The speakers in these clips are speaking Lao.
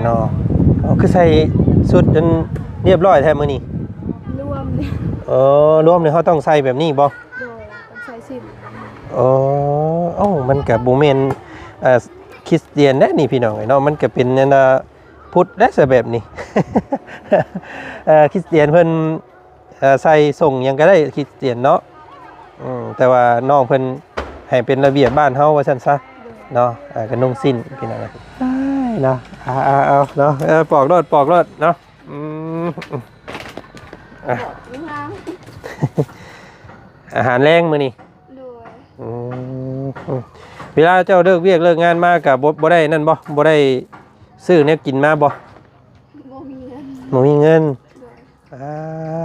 ເນາະ. ອໍ ຄືໃສ່ຊຸດອັນຮຽບຮ້ອຍແທ້ມື້ນີ້? ລວມນີ້. ອໍ ລວມນີ້ເຮົາຕ້ອງໃສ່ແບບນີ້ບໍ່? ໂດຍ ຕ້ອງໃສ່ສິ້ນ. ອໍ ເອົ້າ ມັນກະບໍ່ແມ່ນ ເອ່ອ ຄຣິສຕຽນເດ້ນີ້ພີ່ນ້ອງເອີຍເນາະ, ມັນກະເປັນອັນ ພຸດແຫຼະ ໃສ່ແບບນີ້. ເອ່ອ ຄຣິສຕຽນເພິ່ນ ເອ່ອ ໃສ່ສົ້ງຫຍັງກໍໄດ້ຄຣິສຕຽນເນາະ. ອືມ ແຕ່ວ່ານ້ອງເພິ່ນໃຫ້ເປັນລະບຽບບ້ານເຮົາວ່າຊັ້ນຊະເນາະ. ເອ່ອ ກໍນຸ່ງສິ້ນພີ່ນ້ອງເນາະ. ເອົາ ເອົາ ເອົາເນາະ. ເອີ ປອກໂລດ ປອກໂລດເນາະ. ອືມ ອາ ອາຫານແລງມື້ນີ້. ໂດຍ. ອືມ ເວລາເຈົ້າເລີກວຽກເລີກງານມາກໍບໍ່ ບໍ່ໄດ້ນັ້ນບໍ່? ບໍ່ໄດ້ຊື້ແນວກິນມາບໍ່? ບໍ່ມີເງິນ. ບໍ່ມີເງິນ. ໂດຍ. ອ່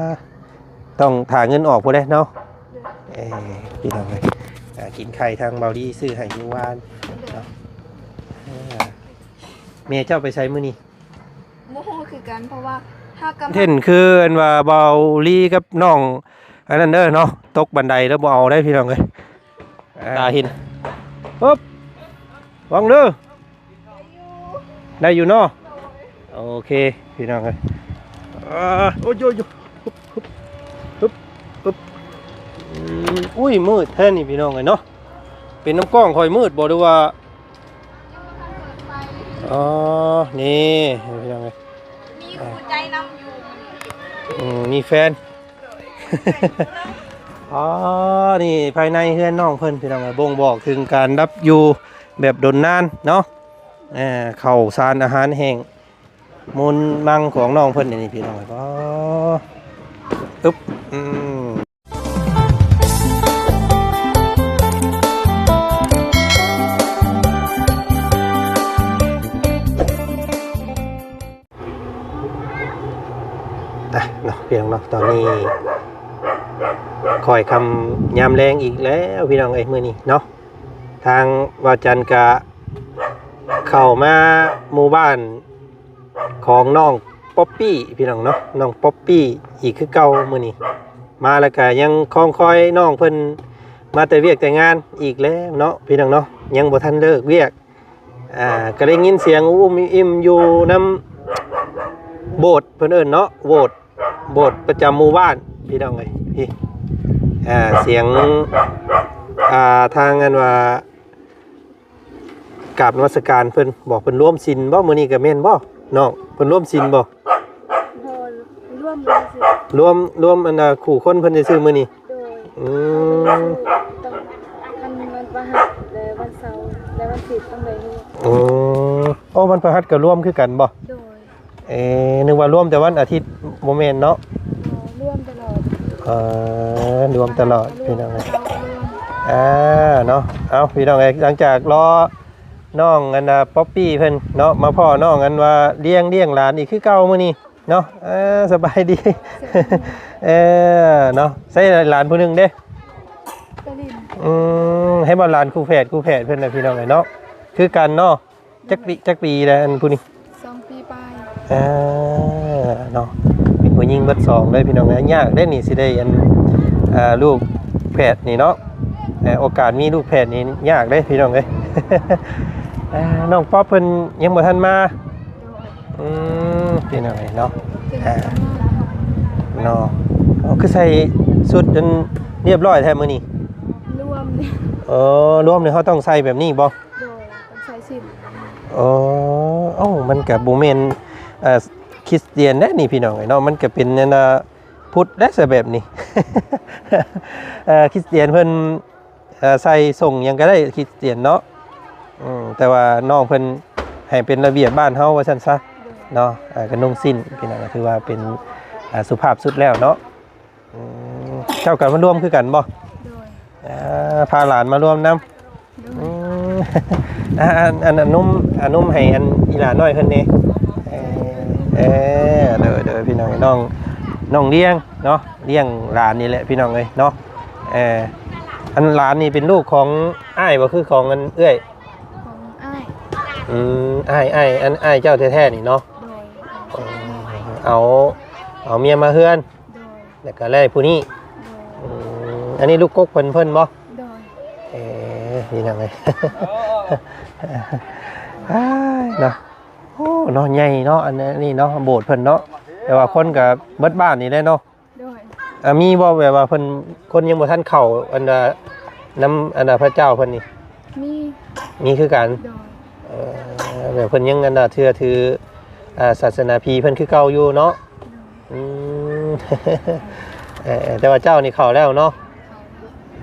າ ຕ້ອງຖ້າເງິນອອກພຸ້ນເດ້ເນາະ. ໂດຍ. ເອີ ພີ່ນ້ອງເອີຍ ອ່າ ກິນໄຂ່ທາງເບົາດີຊື້ໃຫ້ມື້ວານເນາະ. ໂດຍ. ອ່າ ແມ່ເຈົ້າໄປໃສມື້ນີ້? ບໍ່ຮູ້ຄືກັນ ເພາະວ່າຫາກຳລັງ ເຫັນຄືອັນວ່າເບົາລີກັບນ້ອງອັນນັ້ນເດີເນາະ, ຕົກບັນໄດແລ້ວບໍ່ເອົາໄດ້ພີ່ນ້ອງເອີຍ. ອ່າ ຕາເຫັນ ປຶບ ວາງເດີ ໄດ້ຢູ່ເນາະ. ໂອເຄພີ່ນ້ອງເອີຍ. ອ່າ ໂອ້ຍ ໂອ້ຍ ໂອ້ຍ ອືມ ອຸ້ຍ ມືດແທ້ນີ້ພີ່ນ້ອງເອີຍເນາະ. ເປັນນຳກ້ອງຂ້ອຍມືດບໍ່ ຫຼືວ່າ ອໍ ນີ້ພີ່ນ້ອງເອີຍ ມີຄູ່ໃຈນຳຢູ່. ອືມ ມີແຟນ. ອໍ ນີ້ພາຍໃນເຮືອນນ້ອງເພິ່ນພີ່ນ້ອງເອີຍ ບົ່ງບອກເຖິງການດັບຢູ່ແບບດົນນານເນາະ. ເຂົ້າສານອາຫານແຫ້ງມູນມັງຂອງນ້ອງເພິ່ນນີ້ພີ່ນ້ອງເອີຍ. ອໍ ອຶບ ອືມ ອ່ະເນາະ ພີ່ນ້ອງເນາະ, ຕອນນີ້ຄ່ອຍຄ່ຳຍາມແລງອີກແລ້ວ ພີ່ນ້ອງເອີຍ ມື້ນີ້ເນາະ. ທາງບ່າວຈັນກະເຂົ້າມາໝູ່ບ້ານ ຂອງນ້ອງປັອບປີ້ ພີ່ນ້ອງເນາະ, ນ້ອງປັອບປີ້ອີກຄືເກົ່າ. ມື້ນີ້ມາແລ້ວກະຍັງຄອງຄອຍນ້ອງເພິ່ນມາແຕ່ວຽກແຕ່ງານອີກແລ້ວເນາະ ພີ່ນ້ອງເນາະ, ຍັງບໍ່ທັນເລີກວຽກ. ອ່າ ກະໄດ້ຍິນສຽງອຸ້ມອີ່ມຢູ່ນຳໂບດ ເພິ່ນເອີ້ນເນາະ ໂບດ ໂບດປະຈຳໝູ່ບ້ານ ພີ່ນ້ອງເອີຍ. ອ່າ ສຽງ ອ່າ ທາງອັນວ່າ ກາບນະມັດສະການເພິ່ນບໍ ເພິ່ນລວມສິນບໍ? ມື້ນີ້ກະແມ່ນບໍນ້ອງ? ເພິ່ນລວມສິນບໍ? ບໍ່ ລວມ ລວມ ລວມອັນນ່າ ຄູ່ຄົນເພິ່ນຊື່ໆ ມື້ນີ້. ໂດຍ. ອືມ ຕ້ອງ ຄັນວັນພະຫັດ ແລະ ວັນເສົາ ແລະ ວັນອາທິດຕ້ອງໄດ້ລວມ. ອືມ ໂອ້ ວັນພະຫັດກະລວມຄືກັນບໍ? ໂດຍ. ເອ ນຶກວ່າລວມແຕ່ວັນອາທິດ ບໍ່ແມ່ນເນາະ? ອໍ ລວມຕະຫຼອດ. ເອີ ລວມຕະຫຼອດ ພີ່ນ້ອງເອີຍ. ອ່າ ເນາະ ເອົາ ພີ່ນ້ອງເອີຍ ຫຼັງຈາກລໍນ້ອງອັນນ່າ ປັອບປີ້ເພິ່ນເນາະ ມາພໍ້ນ້ອງອັນວ່າລ້ຽງ ລ້ຽງຫຼານອີກຄືເກົ່າມື້ນີ້ເນາະ. ເອີ ສະບາຍດີ. ເອີ ເນາະ ໃສຫຼານຜູ້ໜຶ່ງເດ້? ໄປຫຼິ້ນ. ອືມ ໃຫ້ບໍ່ ຫຼານຄູ່ແຝດ ຄູ່ແຝດເພິ່ນນະ ພີ່ນ້ອງເອີຍເນາະ ຄືກັນເນາະ. ຈັກປີ ຈັກປີແລ້ວ ອັນຜູ້ນີ້? ສອງປີປາຍ. ອ່າ ເນາະ ເປັນຜູ້ຍິງເບິດສອງເລີຍ ພີ່ນ້ອງເອີຍ. ຍາກເດ້ນີ້ ຊິໄດ້ອັນ ອ່າ ລູກແຝດນີ້ເນາະ. ເອີ ໂອກາດມີລູກແຝດນີ້ຍາກເດ້ ພີ່ນ້ອງເອີຍ. ອ່າ ນ້ອງປັອບເພິ່ນຍັງບໍ່ທັນມາ. ໂດຍ. ອືມ ພີ່ນ້ອງເອີຍເນາະ. ອ່າ ເນາະ ອໍ ຄືໃສ່ຊຸດອັນຮຽບຮ້ອຍແທ້ມື້ນີ້? ລວມ. ອໍ ລວມນີ້ເຮົາຕ້ອງໃສ່ແບບນີ້ບໍ່? ໂດຍ ຕ້ອງໃສ່ສິ້ນ. ອໍ ເອົ້າ ມັນກະບໍ່ແມ່ນ ເອ່ອ ຄຣິສຕຽນເດ້ນີ້ ພີ່ນ້ອງເອີຍເນາະ, ມັນກະເປັນອັນນ່າ ພຸດແຫຼະ ໃສ່ແບບນີ້. ເອ່ອ ຄຣິສຕຽນເພິ່ນ ເອ່ອ ໃສ່ສົ້ງຫຍັງກະໄດ້ຄຣິສຕຽນເນາະ. ອືມ ແຕ່ວ່ານ້ອງເພິ່ນໃຫ້ເປັນລະບຽບບ້ານເຮົາວ່າຊັ້ນຊະເນາະ. ເອ່ອ ກະນຸ່ງສິ້ນ ພີ່ນ້ອງ ກະຖືວ່າເປັນ ອ່າ ສຸພາບສຸດແລ້ວເນາະ. ອືມ ເຈົ້າກະມາລວມຄືກັນບໍ່? ໂດຍ. ອ່າ ພາຫຼານມາລວມນຳ. ໂດຍ. ອືມ ອ່າ ອັນ ອັນ ອັນນຸ່ມ ອັນນຸ່ມໃຫ້ອັນອີ່ຫຼ້ານ້ອຍເພິ່ນແດ່. ເອີ ເອີ ໂດຍ ໂດຍ ພີ່ນ້ອງ ນ້ອງ ນ້ອງລ້ຽງເນາະ, ລ້ຽງຫຼານນີ້ແຫຼະ ພີ່ນ້ອງເອີຍເນາະ. ເອີ ອັນຫຼານນີ້ເປັນລູກຂອງອ້າຍບໍ່ ຄືຂອງອັນເອື້ອຍ? ຂອງອ້າຍ. ອືມ ອ້າຍ ອ້າຍ ອັນອ້າຍເຈົ້າແທ້ໆນີ້ເນາະ. ໂດຍ. ເອົາ ເອົາເມຍມາເຮືອນ. ໂດຍ. ແລ້ວກະໄດ້ຜູ້ນີ້. ໂດຍ. ອືມ ອັນນີ້ລູກກົກເພິ່ນ ເພິ່ນບໍ່? ໂດຍ. ເອີ ພີ່ນ້ອງເອີຍ ເນາະ. ເນາະ ໃຫຍ່ເນາະ ອັນນີ້ເນາະ ໂບດເພິ່ນເນາະ ແຕ່ວ່າຄົນກໍເບິດບ້ານນີ້ແຫຼະເນາະ. ໂດຍ ອ່າ ມີບໍ່ແບບວ່າເພິ່ນ ຄົນຍັງບໍ່ທັນເຂົ້າ ອັນວ່າ ນຳ ອັນວ່າ ພະເຈົ້າເພິ່ນນີ້? ມີ ມີຄືກັນ. ໂດຍ ເອີ ແບບເພິ່ນຍັງ ອັນວ່າ ເຊື່ອຖື ອ່າ ສາສະໜາຜີເພິ່ນຄືເກົ່າຢູ່ເນາະ. ໂດຍ ອືມ ເອີ ແຕ່ວ່າເຈົ້ານີ້ເຂົ້າແລ້ວເນາະ? ເຂົ້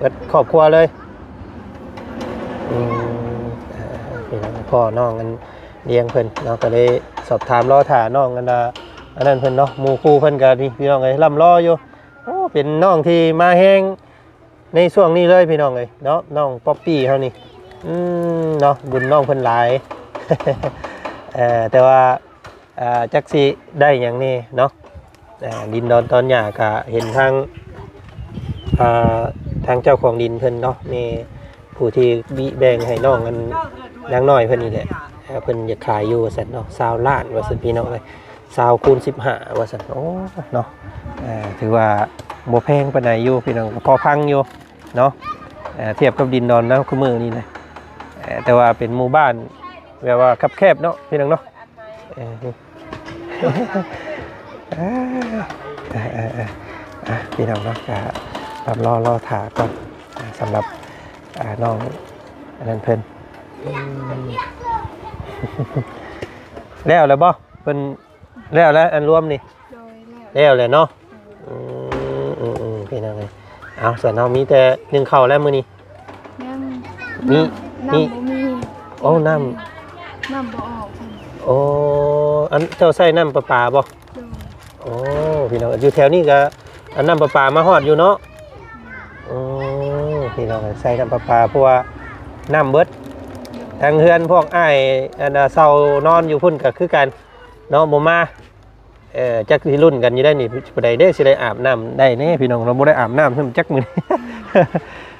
າແລ້ວ ເບິດຄອບຄົວເລີຍ. ອືມ ເອີ ພີ່ນ້ອງ ພໍ່ນ້ອງອັນ ລ້ຽງເພິ່ນເນາະ ກໍເລີຍສອບຖາມລໍຖ້ານ້ອງ ອັນ ອັນນັ້ນເພິ່ນເນາະ. ໝູ່ຄູ່ເພິ່ນກໍນີ້ ພີ່ນ້ອງເອີຍ ລ່ຳລໍຢູ່. ໂອ້ ເປັນນ້ອງທີ່ມາແຮງໃນຊ່ວງນີ້ເລີຍ ພີ່ນ້ອງເອີຍເນາະ ນ້ອງປັອບປີ້ເຮົານີ້. ອືມ ເນາະ ບຸນນ້ອງເພິ່ນຫຼາຍ. ເອີ ແຕ່ວ່າ ອ່າ ຈັກຊິໄດ້ຫຍັງແດ່ເນາະ. ອ່າ ດິນດອນຕອນຫຍ້າກະເຫັນທາງ ອ່າ ທາງເຈົ້າຂອງດິນເພິ່ນເນາະ ແມ່ຜູ້ທີ່ບິແບ່ງໃຫ້ນ້ອງອັນນາງນ້ອຍເພິ່ນນີ້ແຫຼະ ເພິ່ນຢາກຂາຍຢູ່ວ່າຊັ້ນເນາະ ຊາວລ້ານວ່າຊັ້ນ ພີ່ນ້ອງເອີຍ ຊາວຄູນສິບຫ້າວ່າຊັ້ນ. ໂອ້ ເນາະ ເອີ ຖືວ່າບໍ່ແພງປານໃດຢູ່ ພີ່ນ້ອງ ກໍພໍຟັງຢູ່ເນາະ ເອີ ທຽບກັບດິນດອນນະ ຄືມື້ນີ້ນະ. ເອີ ແຕ່ວ່າເປັນໝູ່ບ້ານແບບວ່າຄັບແຄບເນາະ ພີ່ນ້ອງເນາະ. ເອີ ເອີ ເອີ ອ່ະ ພີ່ນ້ອງເນາະ ກໍລໍ ລໍຖ້າກ່ອນ ອ່າ ສຳລັບ ອ່າ ນ້ອງອັນນັ້ນເພິ່ນ. ອືມ ແລ້ວແລ້ວບໍ່ ເພິ່ນ ແລ້ວແລ້ວ ອັນລວມນີ້? ໂດຍ ແລ້ວ ແລ້ວແລ້ວເນາະ. ອືມ ອືມ ອືມ ອືມ ພີ່ນ້ອງເອີຍ ເອົາ ຊັ້ນເຮົາມີແຕ່ໜຶ້ງເຂົ້າແລ້ວມື້ນີ້. ຍັງ ມີ ນ້ຳ ມີ ນ້ຳບໍ່ມີ. ໂອ້ ນ້ຳ ນ້ຳບໍ່ອອກ. ໂອ້ ອັນເຈົ້າໃຊ້ນ້ຳປະປາບໍ່? ໂດຍ ໂອ້ ພີ່ນ້ອງ ຢູ່ແຖວນີ້ກໍອັນນ້ຳປະປາມາຮອດຢູ່ເນາະ. ໂອ້ ພີ່ນ້ອງ ໃຊ້ນ້ຳປະປາ ເພາະວ່ານ້ຳເບິດ. ໂດຍ ທາງເຮືອນພວກອ້າຍ ອັນ ເຊົ່ານອນຢູ່ພຸ້ນກໍຄືກັນເນາະ ບໍ່ມາ. ເອີ ຈັກຊິລຸ້ນກັນຢູ່ໄດ໋ນີ້ ຜູ້ໃດເດ້ຊິໄດ້ອາບນ້ຳໄດ້ແດ່ ພີ່ນ້ອງເນາະ. ບໍ່ໄດ້ອາບນ້ຳຊ້ຳຈັກມື້ນີ້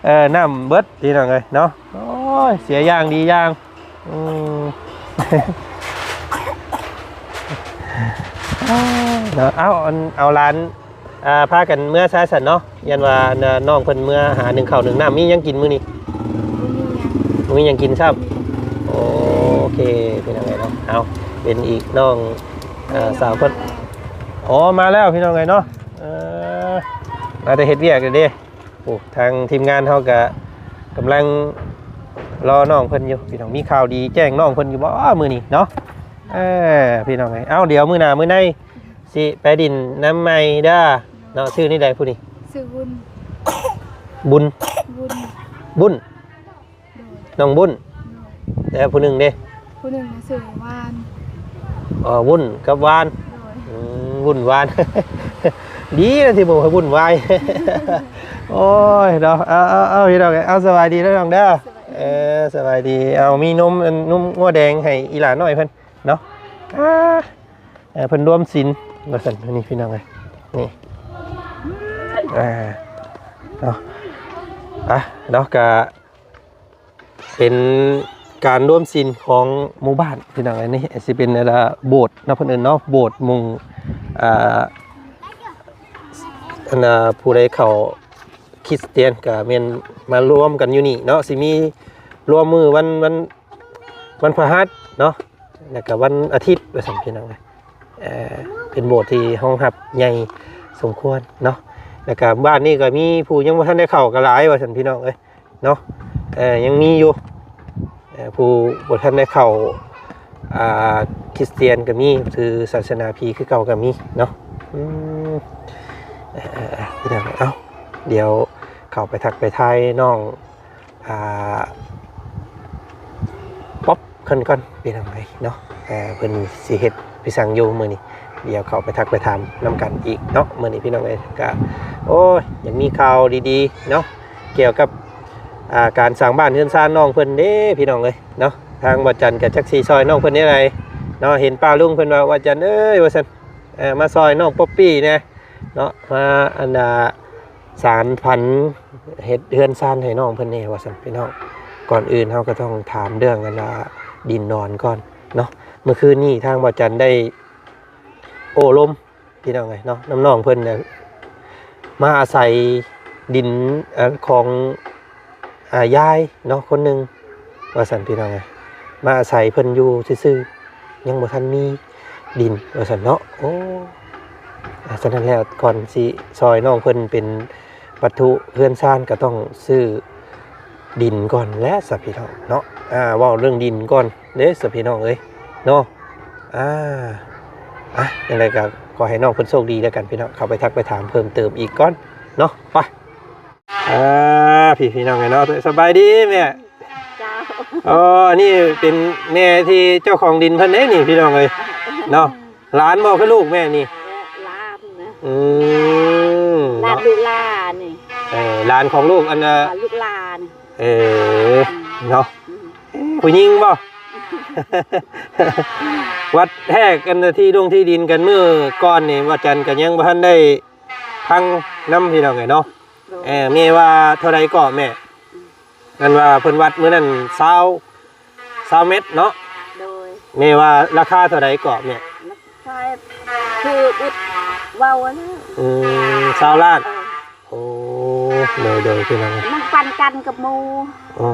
ເອີ ນ້ຳເບິດ ພີ່ນ້ອງເອີຍເນາະ. ໂອ້ຍ ເສຍຢ່າງດີຢ່າງ. ອືມ ເນາະ ເອົາ ອັນ ເອົາຫຼານ ອ່າ ພາກັນເມືອຊະຊັ້ນເນາະ ຢ້ານວ່າ ອັນ ນ້ອງເພິ່ນເມືອຫາໜຶ້ງເຂົ້າໜຶ້ງນ້ຳ. ມີຫຍັງກິນມື້ນີ້? ບໍ່ມີຫຍັງ ບໍ່ມີຫຍັງກິນຊ້ຳ. ໂອເຄ ເປັນຈັ່ງໃດເນາະ. ເອົາ ເປັນອີກນ້ອງ ເອີ ສາວຄົນ ອໍ ມາແລ້ວ ພີ່ນ້ອງເອີຍເນາະ. ເອີ ມາແຕ່ເຮັດວຽກເດ້. ໂອ້ ທາງທີມງານເຮົາກະກຳລັງລໍນ້ອງເພິ່ນຢູ່ ພີ່ນ້ອງ. ມີຂ່າວດີແຈ້ງນ້ອງເພິ່ນຢູ່ບໍ່ມື້ນີ້ເນາະ? ເອີ ພີ່ນ້ອງເອີຍ ເອົາ ດຽວມື້ໜ້າມື້ໃນຊິໄປດິນນຳໃໝ່ເດີເນາະ. ຊື່ນີ້ໃດຜູ້ນີ້? ຊື່ບຸນ. ບຸນ ບຸນ ບຸນ. ໂດຍ ນ້ອງບຸນ. ໂດຍ ແລ້ວຜູ້ໜຶ່ງເດ້? ຜູ້ໜຶ່ງນະຊື່ວານ. ອໍ ວຸ້ນກັບວານ. ໂດຍ ອືມ ວຸ້ນວານ ດີນະທີ່ບໍ່ໃຫ້ວຸ້ນວາຍ. ໂອ້ຍເນາະ ເອົາ ເອົາ ເອົາ ພີ່ນ້ອງເອີຍ ເອົາ ສະບາຍດີເດີນ້ອງເດີ. ສະບາຍດີ ເອີ ສະບາຍດີ. ເອົາ ມີນົມ ນົມງົວແດງໃຫ້ອີ່ຫຼ້ານ້ອຍເພິ່ນເນາະ. ອ່າ ເອີ ເພິ່ນລວມສິນວ່າຊັ້ນ ນີ້ ພີ່ນ້ອງເອີຍ ນີ້ ອ່າ ເນາະ ອ່ະ ເນາະ ກະ ເປັນການລວມສິນຂອງໝູ່ບ້ານ ພີ່ນ້ອງເອີຍ. ນີ້ຊິເປັນ ອັນ ໂບດເນາະ ເພິ່ນເອີ້ນເນາະ ໂບດໝູ່ ອ່າ ອັນ ຜູ້ໃດເຂົ້າຄຣິສຕຽນກະແມ່ນມາລວມກັນຢູ່ນີ້ເນາະ. ຊິມີລວມມື້ວັນ ວັນ ວັນພະຫັດເນາະ ແລ້ວກະວັນອາທິດວ່າຊັ້ນ ພີ່ນ້ອງເອີຍ. ເປັນໂບດທີ່ຮອງຮັບໃຫຍ່ສົມຄວນເນາະ ແລ້ວກະບ້ານນີ້ກະມີຜູ້ຍັງບໍ່ທັນໄດ້ເຂົ້າກະຫຼາຍວ່າຊັ້ນ ພີ່ນ້ອງເອີຍ. ເນາະ ເອີ ຍັງມີຢູ່ ເອີ ຜູ້ບໍ່ທັນໄດ້ເຂົ້າ ອ່າ ຄຣິສຕຽນກໍມີ ຖືສາສະໜາຜີຄືເກົ່າກໍມີເນາະ. ອືມ ເອີ ເອີ ເອີ ເອົາ ດຽວເຂົ້າໄປທັກໄປທາຍນ້ອງ ອ່າ ປັອບ ເພິ່ນກ່ອນ ພີ່ນ້ອງເອີຍເນາະ. ເອີ ເພິ່ນຊິເຮັດພິສັງຢູ່ມື້ນີ້ ດຽວເຂົ້າໄປທັກໄປຖາມນຳກັນອີກເນາະ. ມື້ນີ້ພີ່ນ້ອງເອີຍ ກະ ໂອ້ຍ ຢາກມີຂ່າວດີໆເນາະ ກ່ຽວກັບ ອ່າ ການສ້າງບ້ານເຮືອນຊານນ້ອງເພິ່ນເດ້ ພີ່ນ້ອງເອີຍເນາະ. ທາງບ່າວຈັນກະຈັກຊິຊ່ອຍນ້ອງເພິ່ນແນວໃດເນາະ. ເຫັນປ້າລຸງເພິ່ນວ່າ ບ່າວຈັນເອີຍ ວ່າຊັ້ນ ເອີ ມາຊ່ອຍນ້ອງປັອບປີ້ແດ່ເນາະ ມາ ອັນ ອ່າ ສານຝັນເຮັດເຮືອນຊານໃຫ້ນ້ອງເພິ່ນແດ່ວ່າຊັ້ນ ພີ່ນ້ອງ. ກ່ອນອື່ນເຮົາກໍຕ້ອງຖາມເລື່ອງ ອັນ ອ່າ ດິນດອນກ່ອນເນາະ. ມື້ຄືນນີ້ທາງບ່າວຈັນໄດ້ໂອ້ລົມ ພີ່ນ້ອງເອີຍເນາະ ນຳນ້ອງເພິ່ນນະ ມາອາໄສດິນ ອັນ ຂອງ ອ່າ ຍາຍເນາະ ຄົນໜຶ່ງວ່າຊັ້ນ ພີ່ນ້ອງເອີຍ. ມາອາໄສເພິ່ນຢູ່ຊື່ ຍັງບໍ່ທັນມີດິນວ່າຊັ້ນເນາະ. ໂອ້ ອາ ສະນັ້ນແລ້ວ ກ່ອນຊິຊ່ອຍນ້ອງເພິ່ນເປັນວັດຖຸເຮືອນຊານ ກໍຕ້ອງຊື້ດິນກ່ອນແຫຼະຊະພີ່ນ້ອງເນາະ. ອາ ເວົ້າເລື່ອງດິນກ່ອນເດ້ຊະພີ່ນ້ອງເອີຍເນາະ. ອາ ອາ ຈັ່ງໃດກໍຂໍໃຫ້ນ້ອງເພິ່ນໂຊກດີແລ້ວກັນພີ່ນ້ອງ. ເຂົ້າໄປທັກໄປຖາມເພີ່ມເຕີມອີກກ່ອນເນາະ. ໄປ ອ່າ ພີ່ ພີ່ນ້ອງເອີຍເນາະ ສະບາຍດີແມ່. ເຈົ້າ ອໍ ອັນນີ້ເປັນແມ່ທີ່ເຈົ້າຂອງດິນເພິ່ນເດ້ນີ້ ພີ່ນ້ອງເອີຍເນາະ. ຫຼານບໍ່ ຄືລູກແມ່ນີ້? ຫຼານນະ. ອືມ ຫຼານ ເນາະ ລູກຫຼານນີ້. ເອີ ຫຼານຂອງລູກ ອັນນ່າ ອ່າ ລູກຫຼານ. ເອີ ອືມ ເນາະ. ອືມ ຜູ້ຍິງບໍ່? ວັດແທກ ອັນທີ່ດົງທີ່ດິນກັນມື້ກ່ອນນີ້ ວ່າຈັນກໍຍັງບໍ່ທັນໄດ້ຟັງນຳ ພີ່ນ້ອງເອີຍເນາະ. ໂດຍ ເອີ ແມ່ວ່າເທົ່າໃດເກາະແມ່? ອືມ ອັນວ່າເພິ່ນວັດມື້ນັ້ນ ຊາວ ຊາວແມັດເນາະ. ໂດຍ ແມ່ວ່າລາຄາເທົ່າໃດເກາະແມ່? ລາຄາຄືອຶດເວົ້າຫັ້ນແຫຼະ. ອືມ ຊາວລ້ານ. ເອີ ໂອ້ ໂດຍໆ ພີ່ນ້ອງ ມັນປັນກັນກັບໝູ່. ອໍ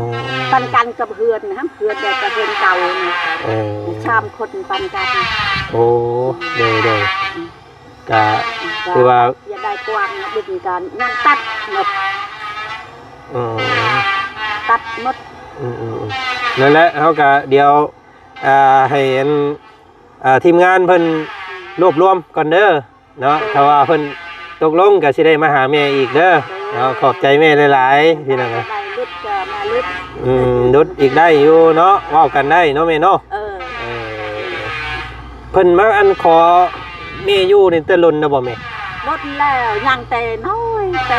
ປັນກັນກັບເຮືອນນະ ເຮືອນແຕ່ເຮືອນເກົ່ານີ້. ເອີ ສາມຄົນປັນກັນ. ໂອ້ ໂດຍໆ ອືມ ກະ ກະ ຄືວ່າຢາກໄດ້ກວ້າງດິນກັນຍັງຕັດໝົດ. ອໍ ຕັດໝົດ. ອືມໆໆ ນັ້ນແຫຼະ ເຮົາກະດຽວ ອ່າ ໃຫ້ອັນ ອ່າ ທີມງານເພິ່ນ ອືມ ລວບລວມກ່ອນເດີເນາະ. ໂດຍ ຖ້າວ່າເພິ່ນຕົກລົງກະຊິໄດ້ມາຫາແມ່ອີກເດີ. ໂດຍ ເນາະ ຂອບໃຈແມ່ຫຼາຍໆ ພີ່ນ້ອງເອີຍ. ໄດ້ຫຼຸດກະມາຫຼຸດ. ອືມ ຫຼຸດອີກໄດ້ຢູ່ເນາະ ເວົ້າກັນໄດ້ເນາະແມ່ເນາະ. ເອີ ເອີ ເພິ່ນມາອັນຂໍແມ່ຢູ່ນີ້ແຕ່ດົນແລ້ວບໍ່ແມ່? ດົນແລ້ວ ຍັງແຕ່ນ້ອຍ ແຕ່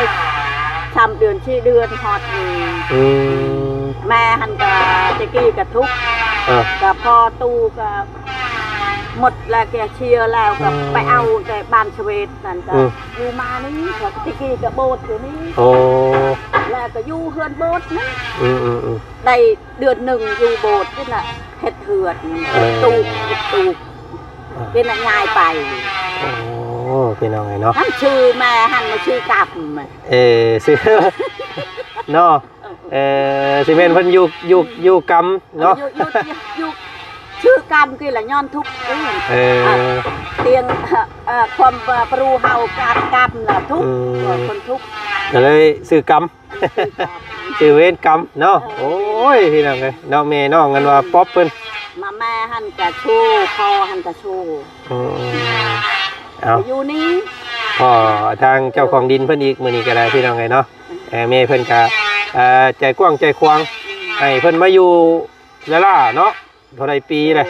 ສາມເດືອນສີ່ເດືອນຮອດນີ້. ອືມ ແມ່ຫັ້ນກະແຕ່ກີ້ກະທຸກ. ເອີ ກະພໍ່ຕູ້ກະໝົດແລ້ວ ແກ່ເຊຍແລ້ວ ກະ ອືມ ໄປເອົາແຕ່ບ້ານສະເຫວດນັ້ນ ກະ ອືມ ຢູ່ມານີ້. ແຕ່ກີ້ກະໂບດຢູ່ນີ້. ໂອ້ ແລ້ວກະຢູ່ເຮືອນໂບດນີ້. ອືມໆໆ ໄດ້ ເດືອນໜຶ່ງຢູ່ໂບດນີ້ລະ ເຮັດເຮືອນ. ເອີ ຕູບ ຕູບ ອ່າ ເປັນນະ ຍ້າຍໄປ. ໂອ້ ພີ່ນ້ອງເອີຍເນາະ ທັງຊື່ແມ່ຫັ້ນມາຊື່ກຳ. ເອີ ຊື່ເນາະ. ເອີ ຊິແມ່ນເພິ່ນຢູ່ ຢູ່ ຢູ່ກຳເນາະ. ຢູ່ ຢູ່ ຢູ່ ຊື່ກຳຄືລະ ຍ້ອນທຸກ. ເອີ ຕຽງ ເອີ ຄວາມວ່າປະຣູເຮົາການກຳລະທຸກ. ອືມ ເອີ ຄົນທຸກ ກໍເລີຍຊື່ກຳ. ຊື່ເວນກຳເນາະ. ເອີ ໂອ້ຍ ພີ່ນ້ອງເອີຍເນາະ ແມ່ນ້ອງກັນວ່າ ອືມ ປັອບເພິ່ນ ມາແມ່ຫັ້ນກະໂຊ ພໍ່ຫັ້ນກະໂຊ. ອືມ ເອົາ ຢູ່ນີ້ ພໍ້ທາງເຈົ້າຂອງດິນເພິ່ນອີກ ມື້ນີ້ກໍໄດ້ ພີ່ນ້ອງເອີຍເນາະ. ເອີ ແມ່ເພິ່ນກະ ເອີ ໃຈກວ້າງໃຈຂວາງ ອືມ ໃຫ້ເພິ່ນມາຢູ່ລະລາເນາະ. ເທົ່າໃດປີແຫຼະ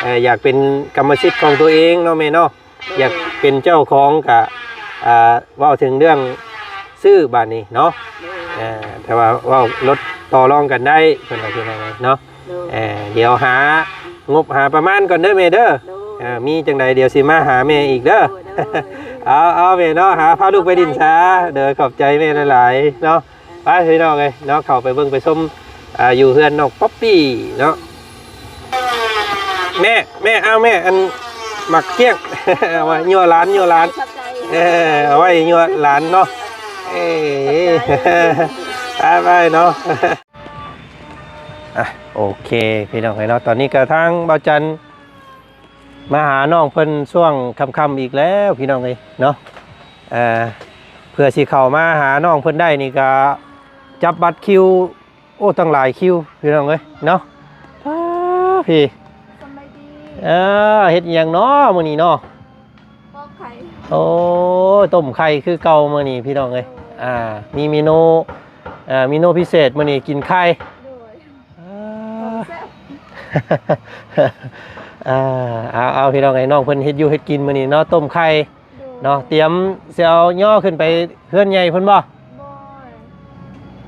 ເອີ ເອີ ຢາກເປັນກຳມະສິດຂອງຕົວເອງເນາະແມ່ເນາະ. ໂດຍ ຢາກເປັນເຈົ້າຂອງກະ ອ່າ ເວົ້າເຖິງເລື່ອງຊື້ບາດນີ້ເນາະ. ໂດຍ ເອີ ແຕ່ວ່າເວົ້າລົດຕໍ່ລອງກັນໄດ້ ເພິ່ນວ່າຈັ່ງໃດເນາະ. ໂດຍ ເອີ ດຽວຫາງົບຫາປະມານກ່ອນເດີແມ່ເດີ. ໂດຍ ເອີ ມີຈັ່ງໃດດຽວຊິມາຫາແມ່ອີກເດີ. ໂດຍ ໂດຍ ເອົາ ເອົາແມ່ເນາະ ຫາພາລູກໄປດິນຊາ. ໂດຍ ຂອບໃຈແມ່ຫຼາຍໆເນາະ. ໄປພີ່ນ້ອງເອີຍເນາະ ເຂົ້າໄປເບິ່ງໄປຊົມ ອ່າ ຢູ່ເຮືອນນ້ອງປັອບປີ້ເນາະ. ແມ່ ແມ່ ເອົາແມ່ ອັນໝາກກ້ຽງ ເອົາໄວ້ຍົວະຫຼານ ຍົວະຫຼານ. ຂອບໃຈ ເອີ ເອົາໄວ້ຍົວະຫຼານເນາະ. ເອີ ຂອບໃຈ ໄປໆເນາະ. ອ່ະ ໂອເຄ ພີ່ນ້ອງເອີຍເນາະ ຕອນນີ້ກໍທາງບ່າວຈັນ ມາຫານ້ອງເພິ່ນຊ່ວງຄ່ຳໆອີກແລ້ວ ພີ່ນ້ອງເອີຍເນາະ. ເອີ ເພື່ອຊິເຂົ້າມາຫານ້ອງເພິ່ນໄດ້ນີ້ກໍຈັບບັດຄິວ ໂອ້ ຕັ້ງຫຼາຍຄິວ ພີ່ນ້ອງເອີຍເນາະ. ອ້າ ພີ່ ສະບາຍດີ ເອີ ເຮັດອີ່ຫຍັງເນາະມື້ນີ້ເນາະ? ປອກໄຂ່ ໂອ້ ຕົ້ມໄຂ່ຄືເກົ່າມື້ນີ້ ພີ່ນ້ອງເອີຍ. ໂດຍ ອ່າ ມີເມນູ ເອີ ເມນູພິເສດມື້ນີ້ ກິນໄຂ່. ໂດຍ ອ່າ ແຊບ ອ່າ ເອົາ ເອົາ ພີ່ນ້ອງເອີຍ ນ້ອງເພິ່ນເຮັດຢູ່ເຮັດກິນມື້ນີ້ເນາະ ຕົ້ມໄຂ່ ໂດຍ ເນາະ. ຕຽມຊິເອົາຍໍຂຶ້ນໄປເຮືອນໃຫຍ່ພຸ້ນບໍ່? ບໍ່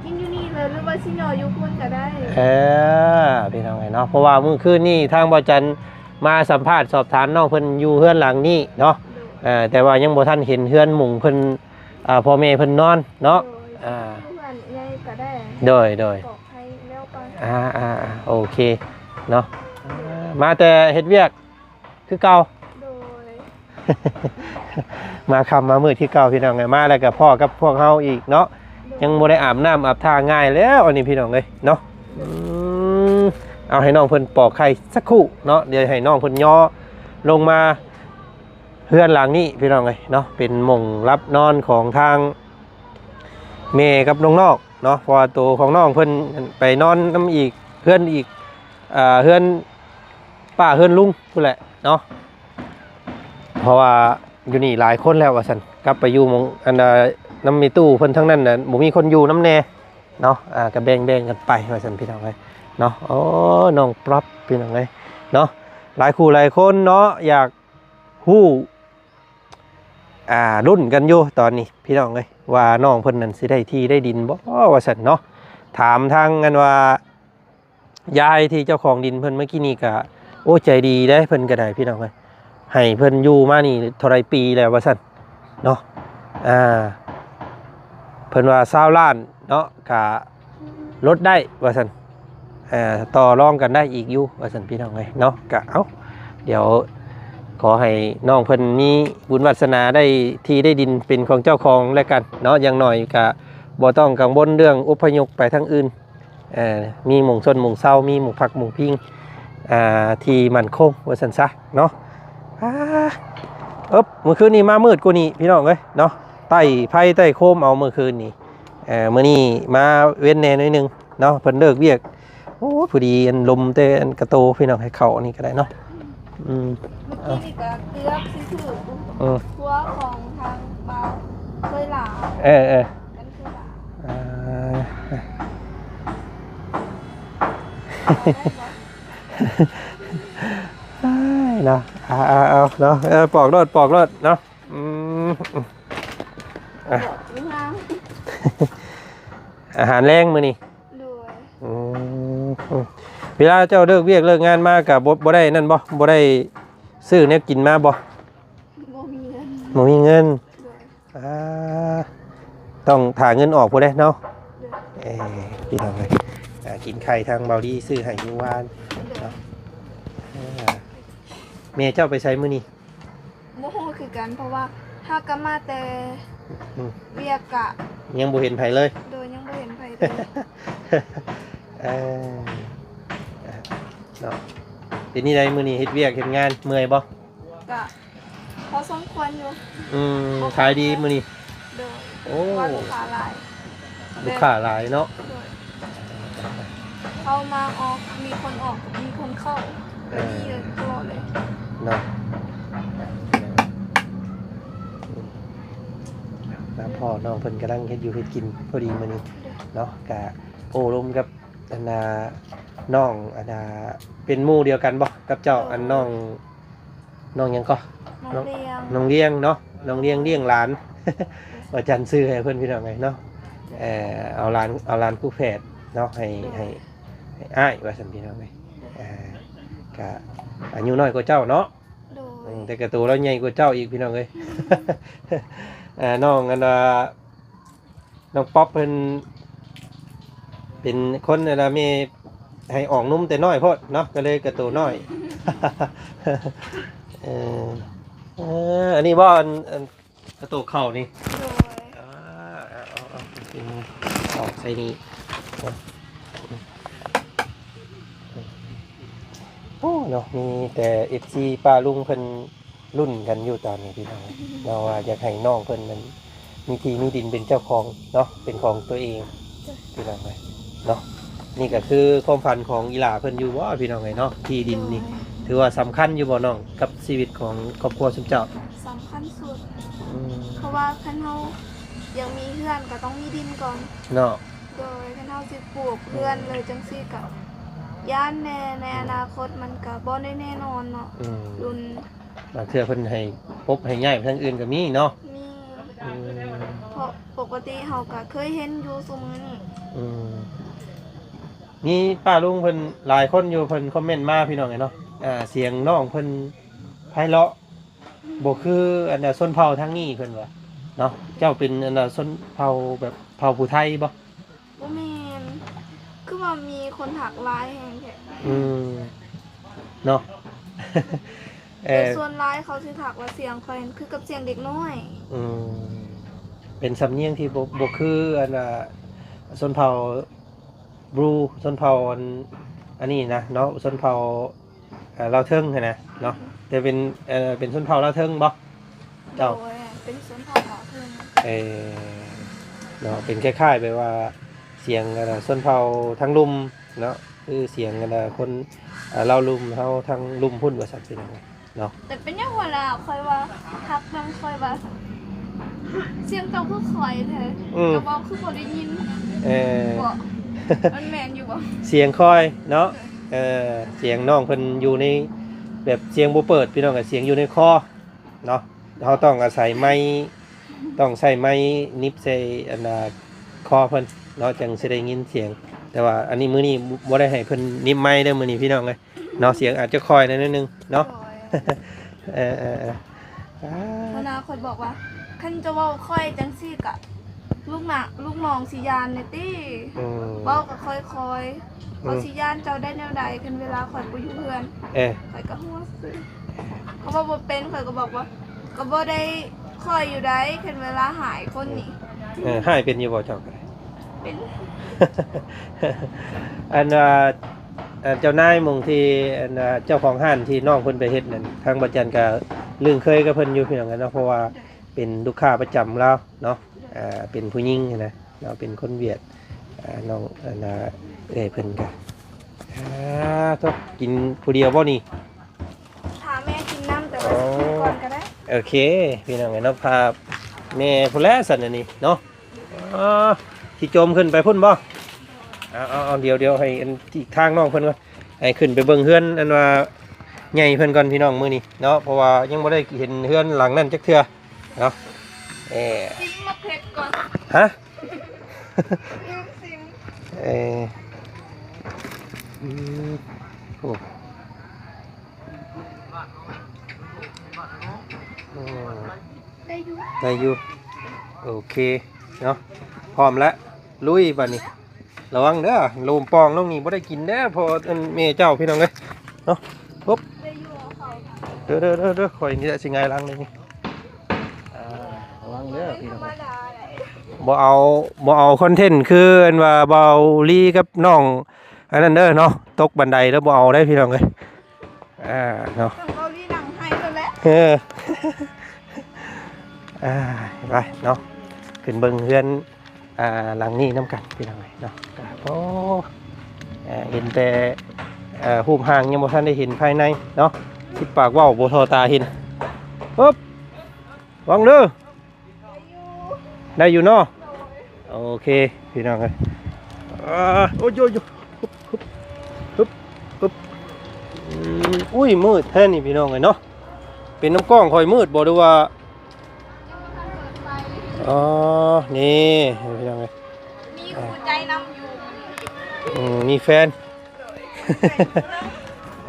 ກິນຢູ່ນີ້ເລີຍ ຫຼືວ່າຊິຍໍຢູ່ພຸ້ນກໍໄດ້. ເອີ ພີ່ນ້ອງເອີຍເນາະ ເພາະວ່າມື້ຄືນນີ້ທາງບ່າວຈັນມາສຳພາດສອບຖາມນ້ອງເພິ່ນຢູ່ເຮືອນຫຼັງນີ້ເນາະ. ໂດຍ ເອີ ແຕ່ວ່າຍັງບໍ່ທັນເຫັນເຮືອນມຸງເພິ່ນ ອ່າ ພໍ່ແມ່ເພິ່ນນອນເນາະ. ໂດຍ ອ່າ ເຮືອນໃຫຍ່ກໍໄດ້ ໂດຍ ໂດຍ ປອກໄຂ່ແລ້ວກ່ອນ. ອ່າ ອ່າ ອ່າ ໂອເຄເນາະ. ອ່າ ມາແຕ່ເຮັດວຽກຄືເກົ່າ. ໂດຍ ມາຄ່ຳມາມືດຄືເກົ່າ ພີ່ນ້ອງເອີຍ. ມາແລ້ວກໍພໍ້ກັບພວກເຮົາອີກເນາະ. ໂດຍ ຍັງບໍ່ໄດ້ອາບນ້ຳອາບທ່າ ງ່າຍແລ້ວອັນນີ້ ພີ່ນ້ອງເອີຍເນາະ. ອືມ ເອົາໃຫ້ນ້ອງເພິ່ນປອກໄຂ່ສັກຄູ່ເນາະ ດຽວໃຫ້ນ້ອງເພິ່ນຍໍລົງມາເຮືອນຫຼັງນີ້ພີ່ນ້ອງເອີຍເນາະ ເປັນໝ່ອງຫຼັບນອນຂອງທາງແມ່ກັບນ້ອງໆເນາະ ເພາະວ່າໂຕຂອງນ້ອງເພິ່ນໄປນອນນຳອີກເຮືອນອີກ ອ່າ ເຮືອນປ້າເຮືອນລຸງພຸ້ນແຫຼະເນາະ ເພາະວ່າຢູ່ນີ້ຫຼາຍຄົນແລ້ວວ່າຊັ້ນ ກັບໄປຢູ່ໝ່ອງອັນນະນຳແມ່ຕູ້ເພິ່ນທາງນັ້ນນະ ບໍ່ມີຄົນຢູ່ນຳແດ່ເນາະ ອ່າ ກໍແບ່ງໆກັນໄປວ່າຊັ້ນພີ່ນ້ອງເອີຍເນາະ ໂອ້ ນ້ອງປັອບພີ່ນ້ອງເອີຍເນາະ ຫຼາຍຄູ່ຫຼາຍຄົນເນາະ ຢາກຮູ້ ອ່າ ລຸ້ນກັນຢູ່ຕອນນີ້ພີ່ນ້ອງເອີຍ ວ່ານ້ອງເພິ່ນນັ້ນຊິໄດ້ທີ່ໄດ້ດິນບໍ່ວ່າຊັ້ນເນາະ ຖາມທາງອັນວ່າ ຍາຍທີ່ເຈົ້າຂອງດິນເພິ່ນເມື່ອກີ້ນີ້ກະ ໂອ້ ໃຈດີເດ້ ເພິ່ນກະໄດ້ພີ່ນ້ອງເອີຍ ໃຫ້ເພິ່ນຢູ່ມານີ້ເທົ່າໃດປີແລ້ວວ່າຊັ້ນເນາະ ອ່າ ເພິ່ນວ່າຊາວລ້ານເນາະ ກະລົດໄດ້ວ່າຊັ້ນ ເອີ ຕໍ່ລອງກັນໄດ້ອີກຢູ່ວ່າຊັ້ນພີ່ນ້ອງເອີຍເນາະ ກະເອົາ ດຽວຂໍໃຫ້ນ້ອງເພິ່ນມີບຸນວາສະໜາໄດ້ທີ່ໄດ້ດິນເປັນຂອງເຈົ້າຂອງແລ້ວກັນເນາະ ຢ່າງໜ້ອຍກະບໍ່ຕ້ອງກັງວົນເລື່ອງອົບພະຍົບໄປທາງອື່ນ ເອີ ມີໝ່ອງຊົນໝ່ອງເຊົາ ມີໝ່ອງພັກໝ່ອງພິງ ອ່າ ທີ່ໝັ້ນຄົງວ່າຊັ້ນຊະເນາະ ອ່າ ເອີບ ມື້ຄືນນີ້ມາມືດກວ່ານີ້ພີ່ນ້ອງເອີຍເນາະ ໄຕ້ໄຟໄຕ້ໂຄມເອົາມື້ຄືນນີ້ ເອີ ມື້ນີ້ມາເວັນແດ່ໜ້ອຍໜຶ່ງເນາະ ເພິ່ນເລີກວຽກ ໂອ້ ພໍດີອັນລົມແຕ່ອັນກະໂຕພີ່ນ້ອງ ໃຫ້ເຂົ້າອັນນີ້ກໍໄດ້ເນາະ ອືມ ເມື່ອກີ້ນີ້ກໍເກືອບຊິຖືກ ເອີ ຄົວຂອງທາງບ່າວເຄີຍຫຼາ ເອີ ເອີ ກັນເຄີຍຫຼາ ອ່າ ເນາະ ເອົາ ເອົາ ເອົາເນາະ ເອີ ປອກໂລດ ປອກໂລດເນາະ ອືມ ອາຫານແລງມື້ນີ້ ໂດຍ ອືມ ເວລາເຈົ້າເລີກວຽກເລີກງານມາກະບໍ່ ບໍ່ໄດ້ນັ້ນບໍ່ ບໍ່ໄດ້ຊື້ແນວກິນມາບໍ່ ບໍ່ມີເງິນ ບໍ່ມີເງິນ ໂດຍ ອ່າ ຕ້ອງຖ້າເງິນອອກພຸ້ນເດ້ເນາະ ໂດຍ ເອີ ພີ່ນ້ອງເອີຍ ອ່າ ກິນໄຂ່ທາງເບົາດີຊື້ໃຫ້ມື້ວານ ໂດຍ ເນາະ ອ່າ ແມ່ເຈົ້າໄປໃສມື້ນີ້ ບໍ່ຮູ້ຄືກັນ ເພາະວ່າຫາກກັບມາແຕ່ ອືມ ວຽກກະ ຍັງບໍ່ເຫັນໃຜເລີຍ ໂດຍ ຍັງບໍ່ເຫັນໃຜເລີຍ ເອີ ເນາະ ເປັນຈັ່ງໃດມື້ນີ້ເຮັດວຽກເຮັດງານເມື່ອຍບໍ່ ກະພໍສົມຄວນຢູ່ ອືມ ຂາຍດີມື້ນີ້ ໂດຍ ໂອ້ ວ່າລູກຄ້າຫຼາຍ ລູກຄ້າຫຼາຍເນາະ ໂດຍ ເຂົ້າມາອອກ ມີຄົນອອກ ມີຄົນເຂົ້າ ເອີ ກໍດີຢູ່ຕະຫຼອດເລີຍເນາະ ມາພໍ້ນ້ອງເພິ່ນກຳລັງເຮັດຢູ່ເຮັດກິນພໍດີມື້ນີ້ເນາະ ກະໂອ້ລົມກັບອັນນ່າ ນ້ອງອັນນ່າ ເປັນໝູ່ດຽວກັນບໍ່ກັບເຈົ້າ ໂດຍ ອັນນ້ອງ ນ້ອງຫຍັງກໍ? ນ້ອງລຽງ ນ້ອງລຽງເນາະ ນ້ອງລຽງລ້ຽງຫຼານ ວ່າຈັນຊື່ໃຫ້ເພິ່ນພີ່ນ້ອງເອີຍເນາະ ເອີ ເອົາຫຼານ ເອົາຫຼານຄູ່ແຝດເນາະ ໃຫ້ ໃຫ້ ໃຫ້ອ້າຍວ່າຊັ້ນພີ່ນ້ອງເອີຍ ເອີ ກະອາຍຸນ້ອຍກວ່າເຈົ້າເນາະ ໂດຍ ອືມ ແຕ່ກະໂຕລາວໃຫຍ່ກວ່າເຈົ້າອີກພີ່ນ້ອງເອີຍ ເອີ ນ້ອງອັນວ່າ ນ້ອງປັອບເພິ່ນເປັນຄົນອັນນ່າ ແມ່ໃຫ້ອອກນົມແຕ່ນ້ອຍໂພດເນາະ ກໍເລີຍກະໂຕນ້ອຍ ເອີ ເອີ ອັນນີ້ບໍ່ ອັນ ອັນກະໂຕເຂົ້ານີ້ ໂດຍ ອ່າ ເອົາ ເອົາ ເອົາ ເອົາໃສ່ນີ້ ໂອ້ ເນາະ ມີແຕ່ເອັຟຊີປ້າລຸງເພິ່ນ ລຸ້ນກັນຢູ່ຕອນນີ້ພີ່ນ້ອງເນາະ ວ່າຢາກໃຫ້ນ້ອງເພິ່ນນັ້ນມີທີ່ມີດິນເປັນເຈົ້າຂອງເນາະ ເປັນຂອງຕົວເອງ ພີ່ນ້ອງເອີຍເນາະ ນີ້ກໍຄືຄວາມຝັນຂອງອີ່ຫຼ້າເພິ່ນຢູ່ບໍ່ພີ່ນ້ອງເອີຍເນາະ ທີ່ດິນນີ້ ໂດຍ ຖືວ່າສຳຄັນຢູ່ບໍ່ນ້ອງ ກັບຊີວິດຂອງຄອບຄົວຊຸມເຈົ້າ? ສຳຄັນສຸດ ອືມ ເພາະວ່າຄັນເຮົາຢາກມີເຮືອນກໍຕ້ອງມີດິນກ່ອນເນາະ ໂດຍ ຄັນເຮົາຊິປູກເຮືອນເລີຍຈັ່ງຊີ້ກໍຢ້ານແດ່ ໃນອະນາຄົດມັນກໍບໍ່ໄດ້ແນ່ນອນເນາະ ອືມ ລຸ້ນ ບາງເທື່ອເພິ່ນໃຫ້ປົບໃຫ້ຍ້າຍໄປທາງອື່ນກໍມີເນາະ ມີ ອືມ ເພາະປົກກະຕິເຮົາກໍເຄີຍເຫັນຢູ່ຊຸມື້ນີ້ ອືມ ມີປ້າລຸງເພິ່ນຫຼາຍຄົນຢູ່ ເພິ່ນຄອມເມັນມາພີ່ນ້ອງເອີຍເນາະ ອ່າ ສຽງນ້ອງເພິ່ນໄພເລາະ ບໍ່ຄືອັນນ່າຊົນເຜົ່າທາງນີ້ເພິ່ນວ່າເນາະ ເຈົ້າເປັນອັນນ່າຊົນເຜົ່າແບບເຜົ່າຜູ້ໄທບໍ່? ບໍ່ແມ່ນ ຄືວ່າມີຄົນທັກຫຼາຍແຮງແທ້ ອືມ ເນາະ ເອີ ແຕ່ສ່ວນຫຼາຍເຂົາຊິທັກວ່າສຽງຂ້ອຍນັ້ນຄືກັບສຽງເດັກນ້ອຍ ອືມ ເປັນສຳນຽງທີ່ບໍ່ ບໍ່ຄືອັນນ່າຊົນເຜົ່າບຣູ ຊົນເຜົ່າອັນ ອັນນີ້ນະເນາະ ຊົນເຜົ່າ ເອີ ລາວເທິງຫັ້ນນະເນາະ ແຕ່ເປັນ ເອີ ເປັນຊົນເຜົ່າລາວເທິງບໍ່ເຈົ້າ? ໂດຍ ເປັນຊົນເຜົ່າລາວເທິງ. ເອີ ເນາະ ເປັນຄ້າຍໆແບບວ່າສຽງ ອັນ ຊົນເຜົ່າທາງລຸ່ມເນາະ ຄືສຽງ ອັນ ຄົນ ເອີ ລາວລຸ່ມເຮົາທາງລຸ່ມພຸ້ນວ່າຊັ້ນ ພີ່ນ້ອງເນາະ. ແຕ່ເປັນຫຍັງວະລະ ຂ້ອຍວ່າ ທັກນຳຂ້ອຍວ່າ ສຽງເຈົ້າຄືຂ້ອຍແທ້ ອືມ ເຈົ້າເວົ້າຄືບໍ່ໄດ້ຍິນ. ເອີ ບໍ່ ມັນແມ່ນຢູ່ບໍ່? ສຽງຂ້ອຍເນາະ ເອີ ສຽງນ້ອງເພິ່ນຢູ່ໃນ ແບບສຽງບໍ່ເປີດ ພີ່ນ້ອງ ສຽງຢູ່ໃນຄໍເນາະ. ເຮົາຕ້ອງອາໄສໄມ ຕ້ອງໃຊ້ໄມໜິບໃສ່ ອັນ ອ່າ ຄໍເພິ່ນເນາະ ຈັ່ງຊິໄດ້ຍິນສຽງ. ແຕ່ວ່າອັນນີ້ ມື້ນີ້ບໍ່ໄດ້ໃຫ້ເພິ່ນໜິບໄມເດີ ມື້ນີ້ ພີ່ນ້ອງເອີຍ. ເນາະ ສຽງອາດຈະຄ່ອຍໜ້ອຍໜຶ່ງເນາະ. ໂດຍ ເອີໆໆ ອ່າ ຫົວໜ້າຂ້ອຍບອກວ່າ ຄັນຈະເວົ້າຄ່ອຍຈັ່ງຊີ້ກະ ລູກນ້ອງ ລູກນ້ອງຊິຢ້ານແດ່ຕິ. ອືມ ເວົ້າກະຄ່ອຍໆ ອືມ ເຂົາຊິຢ້ານເຈົ້າໄດ້ແນວໃດ ຄັນເວລາຂ້ອຍບໍ່ຢູ່ເຮືອນ. ເອີ ຂ້ອຍກະຫົວຊື່ ເຂົາເວົ້າບໍ່ເປັນ ຂ້ອຍກະບອກວ່າ ກະບໍ່ໄດ້ຄ່ອຍຢູ່ໃດ ຄັນເວລາຮ້າຍຄົນນີ້. ເອີ ຮ້າຍເປັນຢູ່ບໍ່ເຈົ້າກະໄດ້? ເປັນ ອັນວ່າ ອັນເຈົ້ານາຍໝ່ອງທີ່ ອັນວ່າເຈົ້າຂອງຮ້ານທີ່ນ້ອງເພິ່ນໄປເຮັດນັ້ນ ທາງບ່າວຈັນກະລຶ້ງເຄີຍກັບເພິ່ນຢູ່ ພີ່ນ້ອງເນາະ ເພາະວ່າເປັນລູກຄ້າປະຈຳລາວເນາະ. ອ່າ ເປັນຜູ້ຍິງຫັ້ນນະເນາະ ເປັນຄົນຫວຽດ. ອ່າ ນ້ອງ ອັນ ເອື້ອຍເພິ່ນກະ ອ່າ ໂທ້ ກິນຜູ້ດຽວບໍ່ນີ້? ພາແມ່ກິນນຳ ແຕ່ວ່າຊິກິນກ່ອນກະໄດ້. ໂອເຄ ພີ່ນ້ອງເອີຍເນາະ ພາແມ່ພຸ້ນແຫຼະຊັ້ນອັນນີ້ເນາະ. ອໍ ຊິໂຈມຂຶ້ນໄປພຸ້ນບໍ່? ເອົາໆໆ ດຽວ ດຽວໃຫ້ອັນ ອີກທາງນ້ອງເພິ່ນກ່ອນ ໃຫ້ຂຶ້ນໄປເບິ່ງເຮືອນ ອັນວ່າໃຫຍ່ເພິ່ນກ່ອນ ພີ່ນ້ອງ ມື້ນີ້ເນາະ ເພາະວ່າຍັງບໍ່ໄດ້ເຫັນເຮືອນຫຼັງນັ້ນຈັກເທື່ອເນາະ. ເອີ ຊິມໝາກເຜັດກ່ອນ. ຮະ? ລືມຊິມ. ເອີ ອືມ ໂອ້ ອືມ ໄດ້ຢູ່ ໄດ້ຢູ່. ໂອເຄເນາະ ພ້ອມແລ້ວ ລຸຍບາດນີ້. ລະວັງເດີ ໂລມປ່ອງລົງນີ້ບໍ່ໄດ້ກິນເດີ ເພາະອັນແມ່ເຈົ້າ ພີ່ນ້ອງເອີຍເນາະ. ຮຶບ ໄດ້ຢູ່ ເອົາເຂົ້າ ເດີໆໆ ຂ້ອຍນີ້ແຫຼະຊິຫງາຍຫຼັງເລີຍນີ້. ອ່າ ລະວັງເດີ ພີ່ນ້ອງເອີຍ ບໍ່ເອົາ ບໍ່ເອົາຄອນເທັນຄືອັນວ່າບ່າວລີກັບນ້ອງອັນນັ້ນເດີເນາະ ຕົກບັນໄດແລ້ວບໍ່ເອົາໄດ໋ ພີ່ນ້ອງເອີຍ. ອ່າ ເນາະ ເວົ້າດີດັງໃຫ້ໂລດແຫຼະ. ເອີ ອ່າ ໄປເນາະ ຂຶ້ນເບິ່ງເຮືອນ ອ່າ ຫຼັງນີ້ນຳກັນ ພີ່ນ້ອງເອີຍເນາະ. ກະ ໂອ້ ເຫັນແຕ່ ເອີ ຮູບຮ່າງ ຍັງບໍ່ທັນໄດ້ເຫັນພາຍໃນເນາະ ສິບປາກເວົ້າບໍ່ທໍ່ຕາເຫັນ. ຮຶບ ລະວັງເດີ. ໄດ້ຢູ່ເນາະ ໂອເຄ ພີ່ນ້ອງເອີຍ. ອ່າ ໂອ້ຍ ໂອ້ຍ ໂອ້ຍ ຮຶບ ຮຶບ ຮຶບ ອືມ ອຸ້ຍ ມືດແທ້ນີ້ ພີ່ນ້ອງເອີຍເນາະ. ເປັນນຳກ້ອງຂ້ອຍມືດບໍ່ ຫຼືວ່າ ອໍ ນີ້ ພີ່ນ້ອງເອີຍ ມີຄູ່ໃຈນຳຢູ່ ອືມ ມີແຟນ.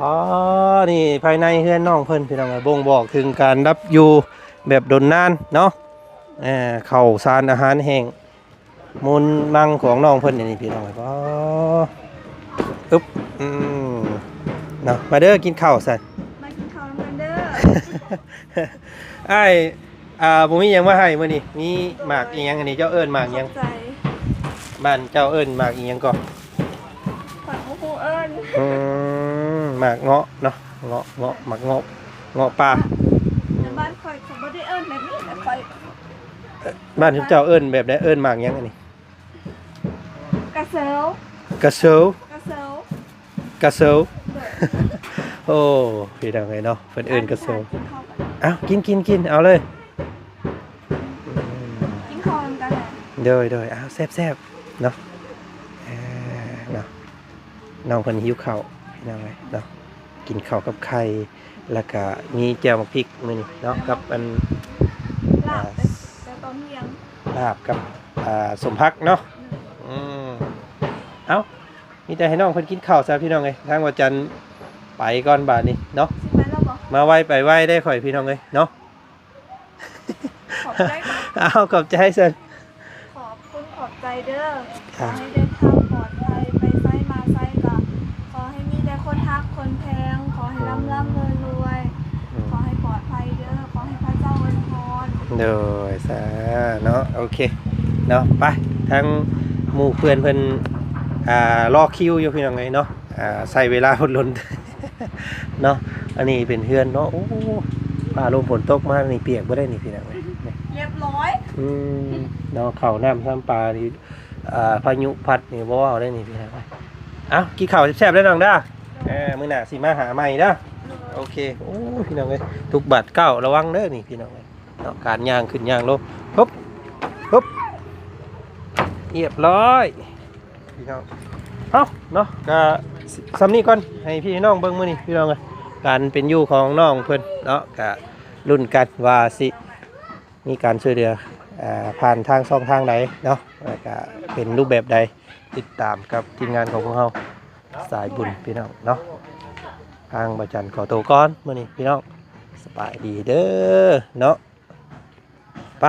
ອໍ ນີ້ພາຍໃນເຮືອນນ້ອງເພິ່ນ ພີ່ນ້ອງເອີຍ ບົ່ງບອກເຖິງການຮັບຢູ່ແບບດົນນານເນາະ. ເອີ ເຂົ້າສານອາຫານແຫ້ງມູນມັງຂອງນ້ອງເພິ່ນນີ້ ພີ່ນ້ອງເອີຍ. ອໍ ອຶບ ອືມ ເນາະ ມາເດີ ກິນເຂົ້າຊັ້ນ ມາກິນເຂົ້ານຳກັນເດີ. ອ້າຍ ອ່າ ບໍ່ມີຫຍັງມາໃຫ້ມື້ນີ້ ມີໝາກອີ່ຫຍັງອັນນີ້ ເຈົ້າເອີ້ນໝາກຫຍັງ? ຂອບໃຈ. ບ້ານເຈົ້າເອີ້ນໝາກອີ່ຫຍັງກໍ? ຂ້ອຍບໍ່ຮູ້ເອີ້ນ. ອືມ ໝາກເງາະເນາະ ເງາະ ເງາະ ໝາກເງາະ ເງາະປ່າ. ແຕ່ບ້ານຂ້ອຍ ເຂົາບໍ່ໄດ້ເອີ້ນແບບນີ້ ແຕ່ຂ້ອຍ ເອີ ບ້ານເຈົ້າເອີ້ນແບບໃດ? ເອີ້ນໝາກຫຍັງອັນນີ້? ກະເຊີວ. ກະເຊີວ. ກະເຊີວ. ກະເຊີວ. ໂດຍ. ໂອ້ ພີ່ນ້ອງເອີຍເນາະ ເພິ່ນເອີ້ນກະເຊີວ. ກິນເຂົ້າກັນ. ເອົ້າ ກິນ ກິນ ກິນ ເອົາເລີຍ. ກິນເຂົ້ານຳກັນແຫຼະ. ໂດຍ ໂດຍ. ເອົາ ແຊບໆ ເນາະ. ເອີ ເນາະ ນ້ອງເພິ່ນຫິວເຂົ້າ ພີ່ນ້ອງເອີຍເນາະ. ກິນເຂົ້າກັບໄຂ່ ແລ້ວກະມີແຈ່ວໝາກພິກມື້ນີ້ເນາະ ກັບອັນ ລາບ ອ່າ ແຕ່ຕອນທ່ຽງ ລາບກັບ ອ່າ ສົມຜັກເນາະ. ອືມ ເອົ້າ ມີແຕ່ໃຫ້ນ້ອງເພິ່ນກິນເຂົ້າຊະ ພີ່ນ້ອງເອີຍ. ທາງວ່າຈັນໄປກ່ອນບາດນີ້ເນາະ. ຊິໄປແລ້ວບໍ່? ມາໄວໄປໄວເດ້ຂ້ອຍ ພີ່ນ້ອງເອີຍເນາະ. ຂອບໃຈ. ເອົາ ຂອບໃຈຊັ້ນ. ຂອບຄຸນຂອບໃຈເດີ. ອ່າ ຂໍໃຫ້ເດີນທາງປອດໄພ ໄປໃສມາໃສກໍຂໍໃຫ້ມີແຕ່ຄົນຮັກຄົນແພງ. ຂໍໃຫ້ ອືມ ລ່ຳໆລວຍໆ. ອືມ ຂໍໃຫ້ປອດໄພເດີ. ຂໍໃຫ້ພະເຈົ້າອວຍພອນ. ໂດຍ ສາ ເນາະ. ໂອເຄເນາະ ໄປ ທາງໝູ່ເພື່ອນເພິ່ນ ອ່າ ລໍຄິວຢູ່ ພີ່ນ້ອງເອີຍເນາະ. ອ່າ ໃຊ້ເວລາພຸ້ນດົນເນາະ. ອັນນີ້ເປັນເຮືອນເນາະ. ໂອ້ ຟ້າລົມຝົນຕົກມານີ້ປຽກເບິດໄດ໋ນີ້ພີ່ນ້ອງເອີຍ. ຮຽບຮ້ອຍ. ອືມ ເນາະ ເຂົ້ານ້ຳຊຳປານີ້ ອ່າ ພາຍຸພັດນີ້ບໍ່ເວົ້າໄດ໋ນີ້ພີ່ນ້ອງເອີຍ. ເອົ້າ ກິນເຂົ້າແຊບໆເດີນ້ອງເດີ. ເອີ ມື້ໜ້າຊິມາຫາໃໝ່ເດີ. ໂອເຄ. ໂອ້ ພີ່ນ້ອງເອີຍ ທຸກບາດກ້າວລະວັງເດີນີ້ພີ່ນ້ອງເອີຍເນາະ. ການຍ່າງຂຶ້ນຍ່າງລົງ ຮຶບ ຮຶບ ຮຽບຮ້ອຍ. ພີ່ນ້ອງ ເອົ້າ ເນາະ ກະສ່ຳນີ້ກ່ອນ ໃຫ້ພີ່ນ້ອງເບິ່ງມື້ນີ້ພີ່ນ້ອງເອີຍ ການເປັນຢູ່ຂອງນ້ອງເພິ່ນເນາະ. ກະລຸ້ນກັນວ່າຊິມີການຊ່ວຍເຫຼືອ ອ່າ ຜ່ານທາງຊ່ອງທາງໃດເນາະ ແລ້ວກະເປັນຮູບແບບໃດ ຕິດຕາມກັບທີມງານຂອງພວກເຮົາສາຍບຸນພີ່ນ້ອງເນາະ. ທາງບ່າວຈັນຂໍໂຕກ່ອນມື້ນີ້ພີ່ນ້ອງ ສະບາຍດີເດີເນາະ. ໄປ